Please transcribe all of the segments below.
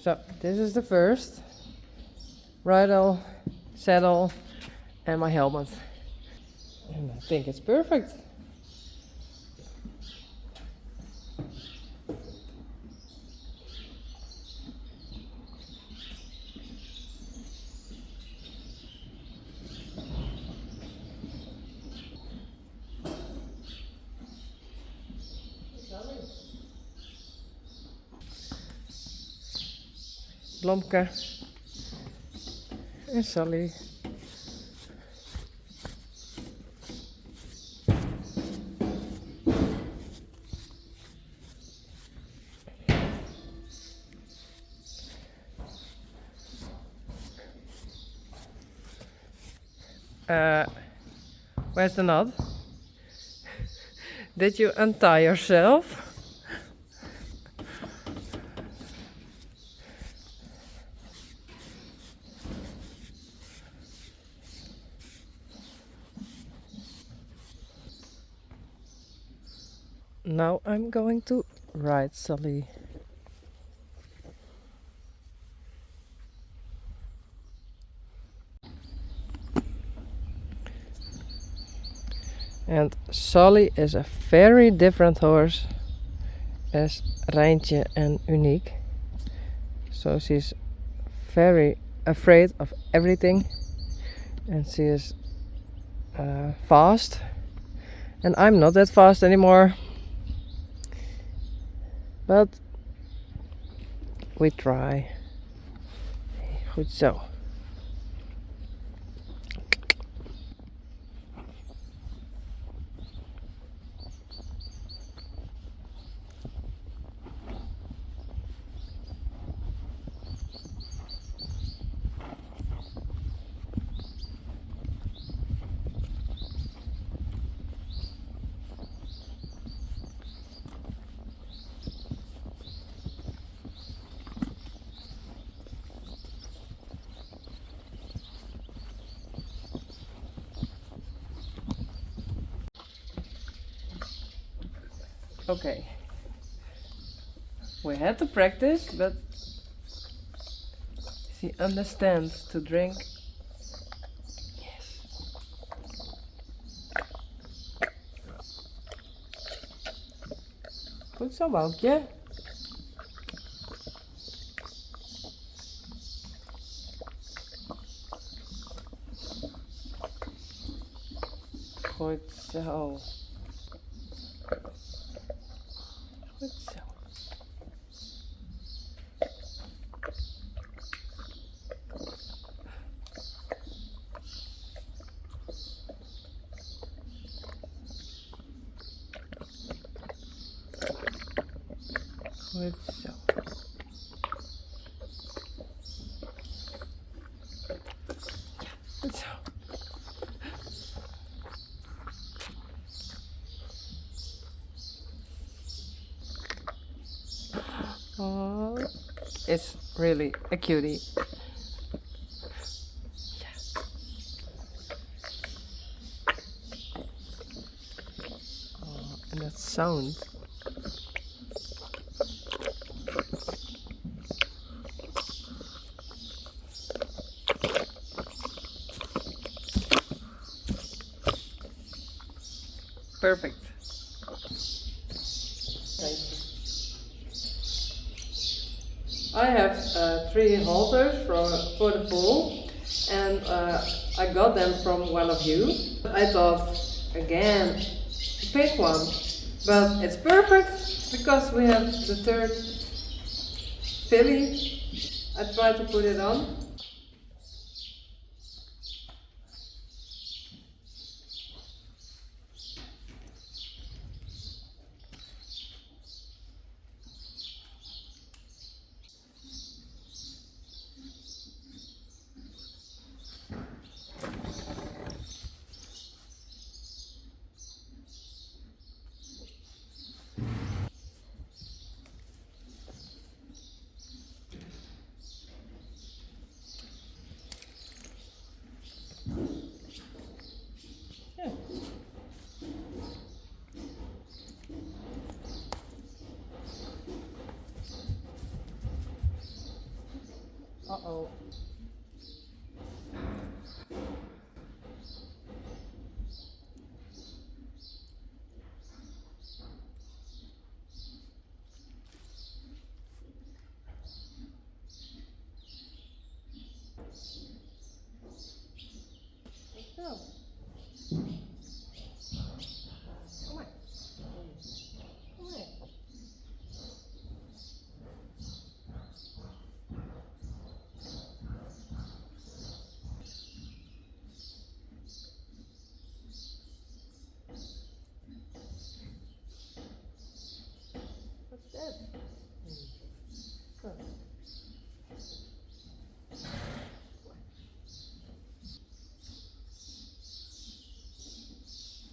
So this is the first bridle, saddle and my helmet. And I think it's perfect. Blomke en Sally. Where's the knot? Did you untie yourself? Now I'm going to ride Sally. And Sally is a very different horse as Reintje and Unique. So she's very afraid of everything and she is fast. And I'm not that fast anymore. But we try. Goed zo. Okay. We had to practice, but she understands to drink. Yes. Goed zo, Boukje. Goed zo. Goed zo. Goed zo. Ja, goed zo. Oh, it's really a cutie. Yeah. Oh, and that sound. Perfect. I have 3 halters for the foal, and I got them from one of you. I thought, again, pick one, but it's perfect because we have the 3rd filly. I tried to put it on. Uh-oh. Goed zo. Kom maar. Kom maar. What's that? Kom.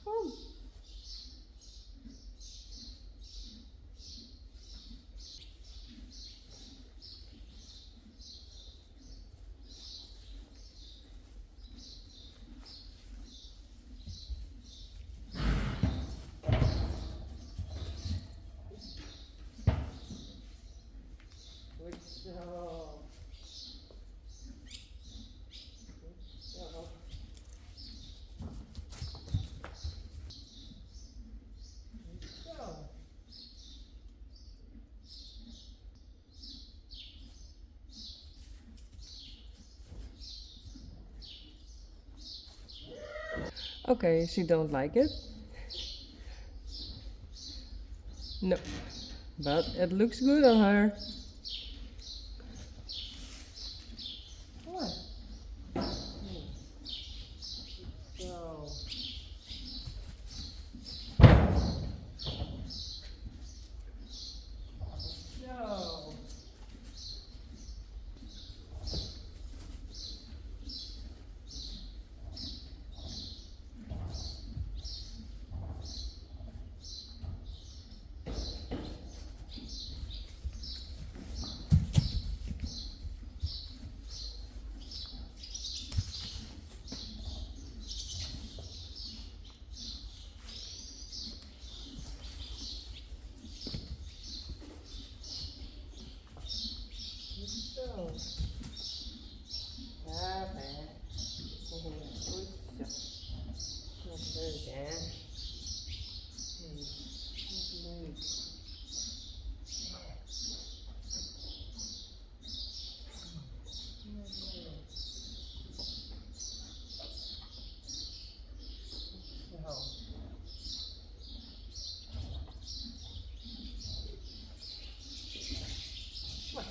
Kom. Goed zo. Goed zo. Goed zo. Okay, she don't like it. No, but it looks good on her. Kom maar. Goed zo. Zo. Goed zo. Ja, hè. Goed zo. Wat leuk, hè? Hey, wat leuk. Wat leuk. Zo. Maar. Maar.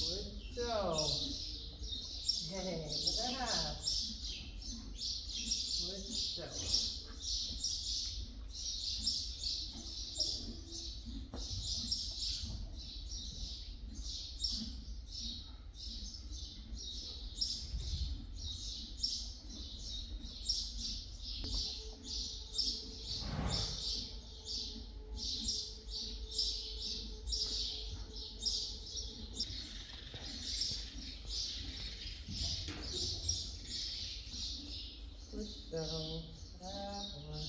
Goed zo. Hey, braaf. Goed zo. Goed zo. Braaf hoor.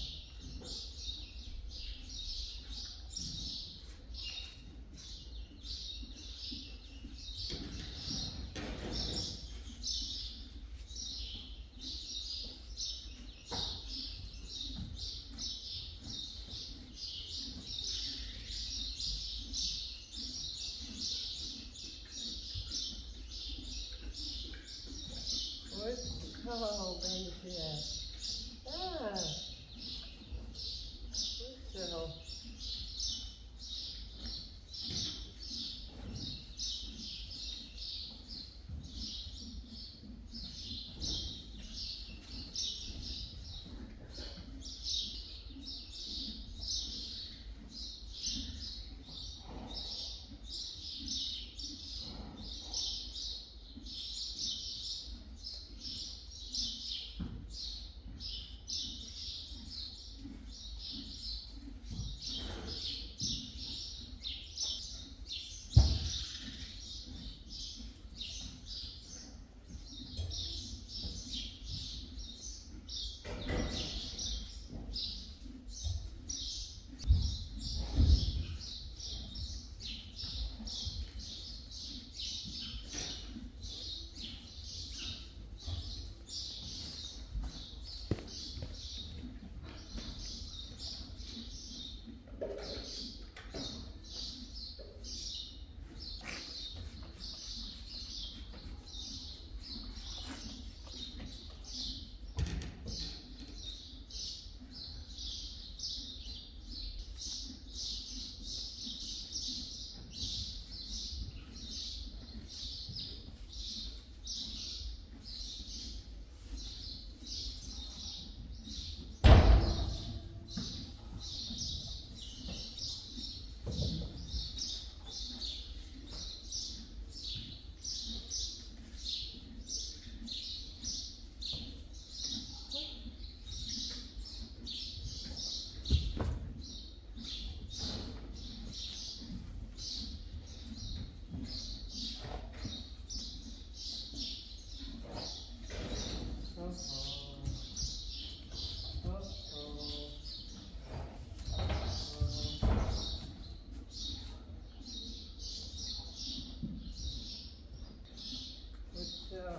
Goed zo, beestje. Ja. Goed zo.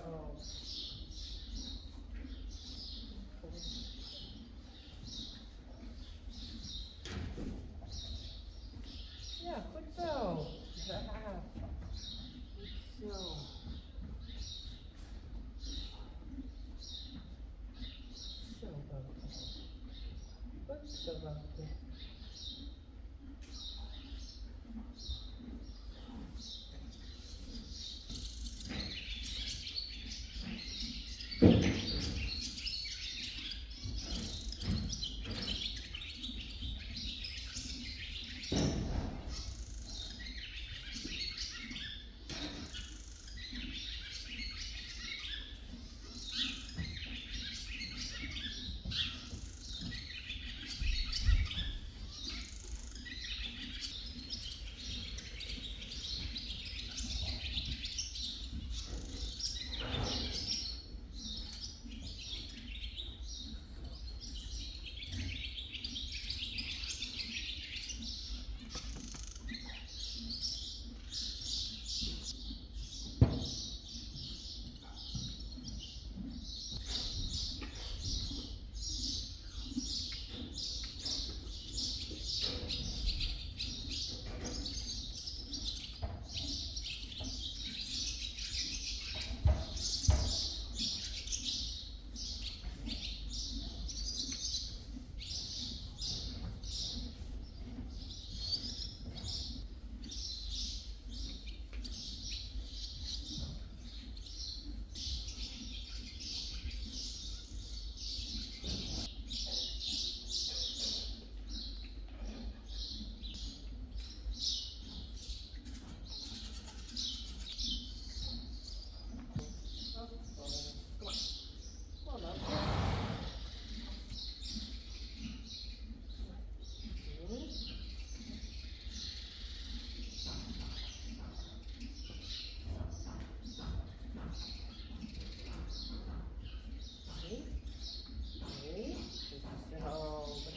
Zo. Ja, goed zo.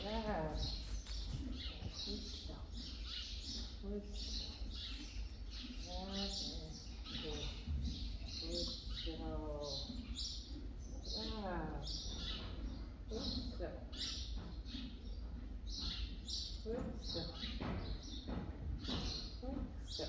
Braaf. Goed zo. Zo, Boukje. Goed zo, Boukje.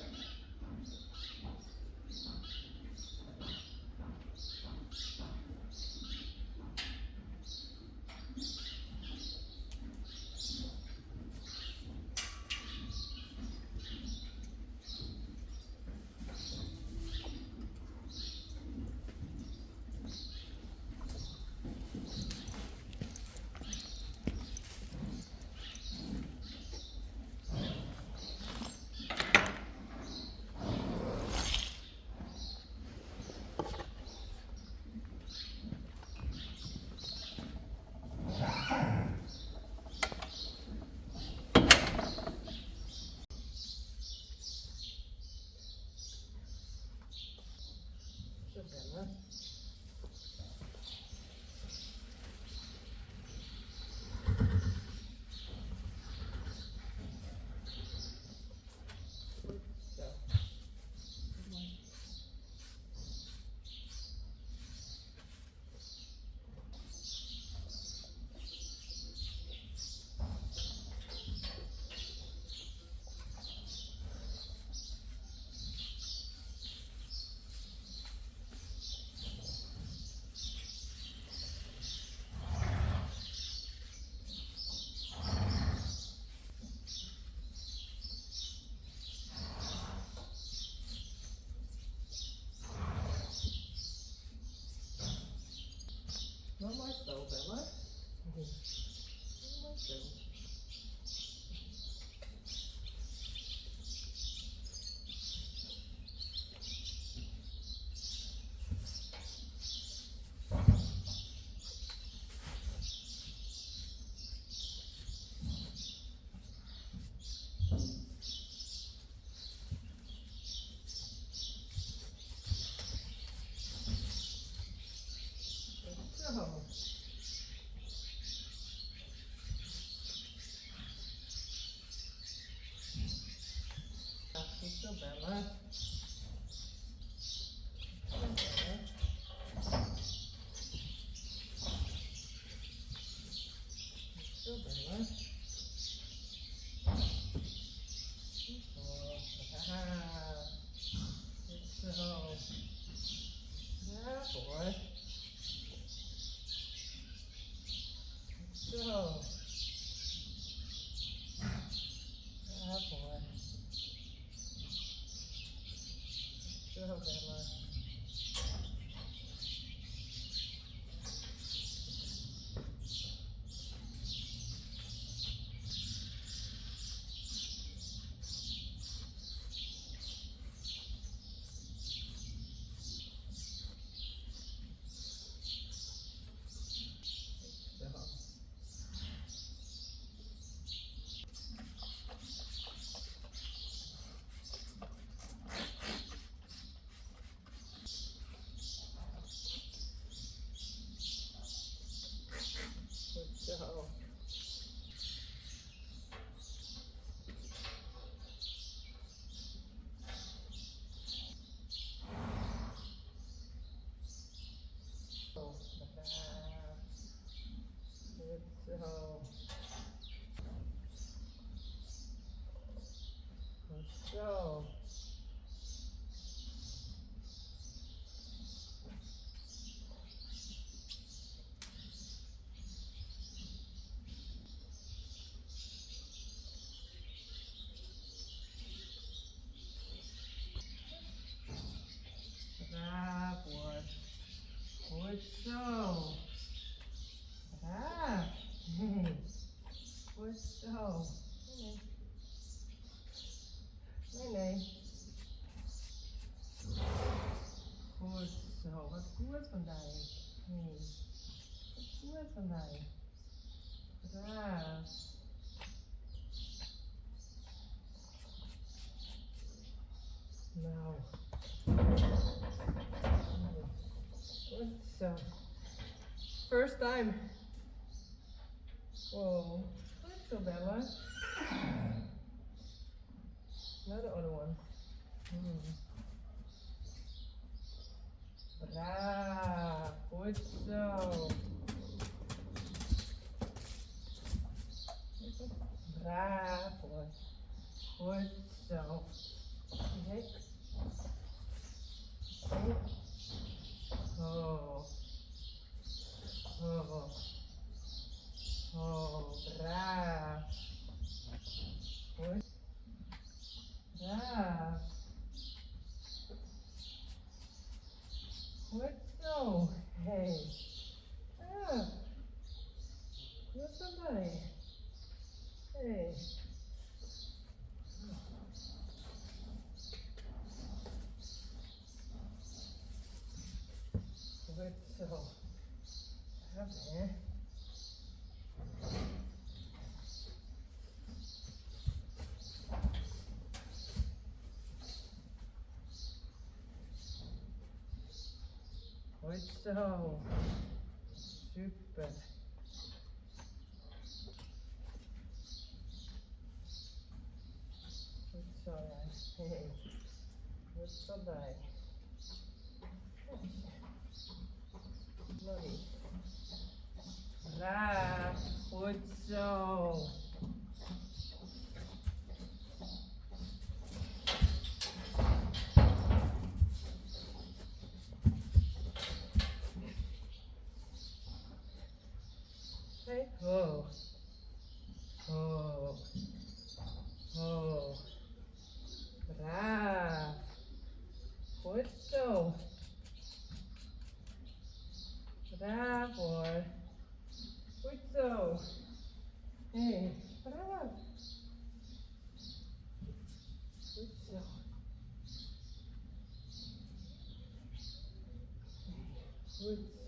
No moai so, Bella. No moai so. Goed zo, Bella. Goed zo, Bella. hoor. Zo. Braaf hoor. Zo, Bella. Zo. Goed zo. Zo, braaf. Goed zo. Goed zo. Braaf hoor. Goed zo. Braaf. Hey. Goed zo. Nee, nee. Nee, nee. Goed zo. Wat goed van dy. Hey. Wat goed van dy. Braaf. Nou. Goed zo. First time. Oh, goed zo, Bella. Now the other one. Braaf. Goed zo. Braaf hoor. Goed zo. Hey. Hey. Oh. Oh. Oh, braaf. Goed. Braaf. Goed zo. Hey. Braaf. Goed erbij. Hey. Goed zo. Braaf, hè? Goed zo. Super. Goed zo, ja. Hey. Goed erbij. Lolly. Braaf. Goed zo. Hey. Oh. Oh. Oh. Braaf. Goed zo. Braaf hoor. Goed zo. Hey, braaf. Goed zo. Hey, goed zo.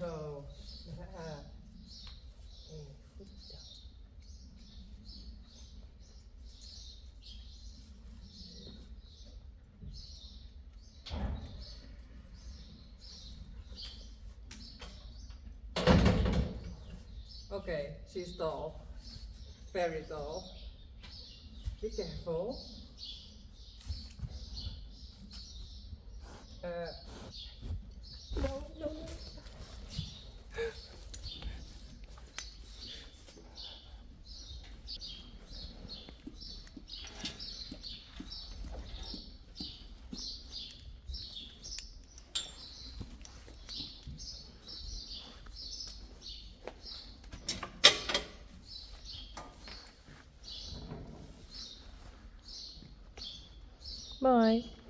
Zo. Ja. Hey, goed zo. Okay, she's tall. Very tall. Be careful. No. Bye.